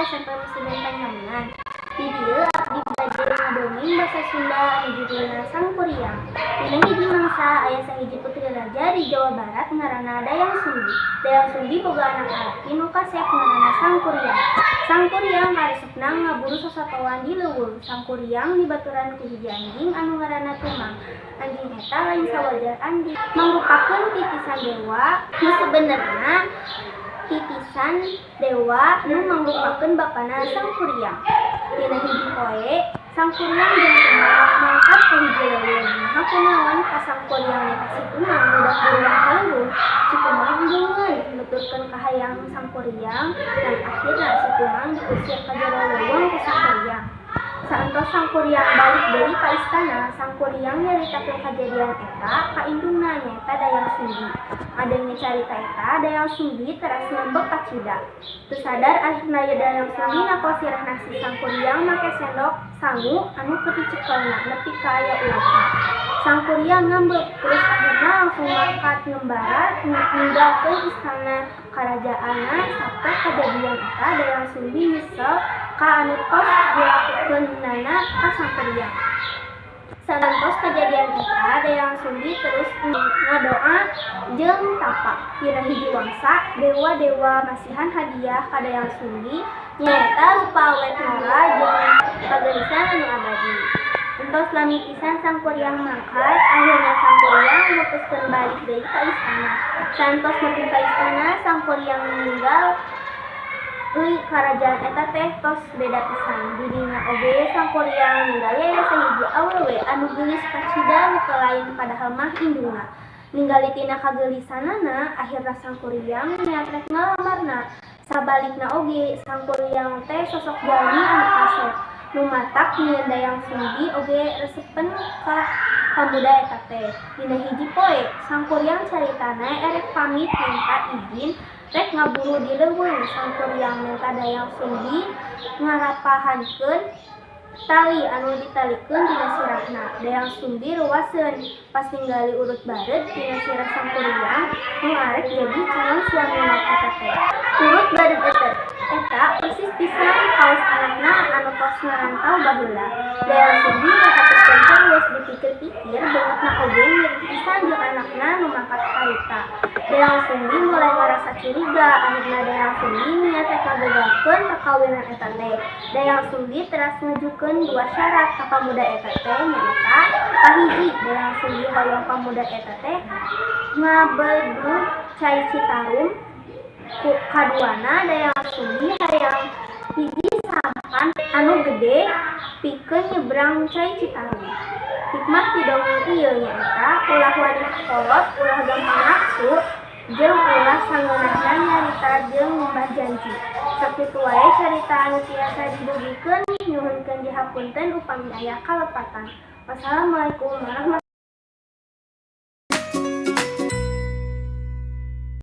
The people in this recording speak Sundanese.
SMP Muslimin Panyabungan. Di dieu abdi bade ngadongeng basa Sunda anu judulna Sangkuriang. Dina hiji mangsa aya sahiji putri raja di Jawa Barat ngaranna Dayang Sumbi. Dayang Sumbi boga anak lalaki nu kasep ngaranna Sangkuriang. Sangkuriang karesepna ngaburu sasatoan di leuweung. Sangkuriang dibaturan ku hiji anjing anu ngaranna Tumang. Anjing eta lain sawajar anjing, mangrupakeun titisan dewa nu sabenerna titisan dewa nu mangrupakeun bapana Sangkuriang. Dina hiji poe, Sangkuriang jeung Tumang mangkat ka hiji leuweung. Naha kunaon ka Sangkuriang nitah si Tumang budak beruang ka leuweung, si Tumang embungeun nuturkeun kahayang Sangkuriang dan akhirna si Tumang diusir ka jero leuweung ku Sangkuriang. Saentos Sangkuriang balik deui ka istana, Sangkuriang nyaritakeun kajadian eta ka indungna, nyaeta Dayang Sumbi. Ngadenge carita eta, Dayang Sumbi teras ngambek kacida. Teu sadar akhirna Dayang Sumbi napel sirahna si Sangkuriang make sendok sangu anu keur dicekelna nepi ka aya uletna. Sangkuriang ngambek, terus akhirna langsung mangkat ngembara ninggalkeun istana karajaanna. Saprak kajadian eta, Dayang Sumbi nyesel ka anu tos dilakukeunana ka Sangkuriang. Saentos kajadian eta, Dayang Sumbi terus ngadoa jeung tapa. Dina hiji wangsa, dewa-dewa masihan hadiah ka Dayang Sumbi, nyaeta rupa awet ngora jeung pageulisan anu abadi. Entos lami pisan Sangkuriang mangkat, akhirna Sangkuriang mutuskeun balik deui ka istana. Saentos nepi ka istana, Sangkuriang ninggal euy karajaan eta teh tos beda pisan. Di dinya oge Sangkuriang ninggali aya sahiji awewe anu geulis kacida nu teu lain padahal mah indungna. Ningali tina kageulisanana, akhirna Sangkuriang niat rek ngalamarna. Sabalikna oge Sangkuriang teh sosok jalmi anu kasep. Nu matak nyieun Dayang Sumbi oge resepen ka pamuda eta teh. Dina hiji poe, Sangkuriang caritana erek pamit menta ijin rek ngaburu di leuweung. Sangkuriang menta Dayang Sumbi ngarapahankeun tali anu ditalikeun dina sirahna. Dayang Sumbi ruwaseun pas ningali urut bareud dina sirah Sangkuriang nu arek jadi calon suamina eta teh. Urut bareud eta persis pisan kawas anakna anu tos ngarantau baheula. Dayang Sumbi ngahaturkeun terus dipikir-pikir beungeutna oge mirip pisan jeung anakna nu mangkat harita. Dayang Sumbi mulai ngarasa curiga, akhirna Dayang Sumbi niat rek ngagagalkeun perkawinan eta teh. Dayang Sumbi teras ngajukeun dua syarat ka pamuda eta teh, nyaeta: kahiji, Dayang Sumbi hoyong pamuda eta teh ngabedug Cai Citarum. Kaduana, Dayang Sumbi hayang hiji sampan anu gede pikeun nyebrang Cai Citarum. Hikmah ti dongeng ieu nyaeta ulah wani kolot, ulah gampang nafsu, jeung ulah sangeunahna nyarita jeung ngumbah janji. Sakitu wae carita anu tiasa didugikeun, nyuhunkeun dihapunten upami aya kalepatan. Wassalamualaikum warahmatullahi.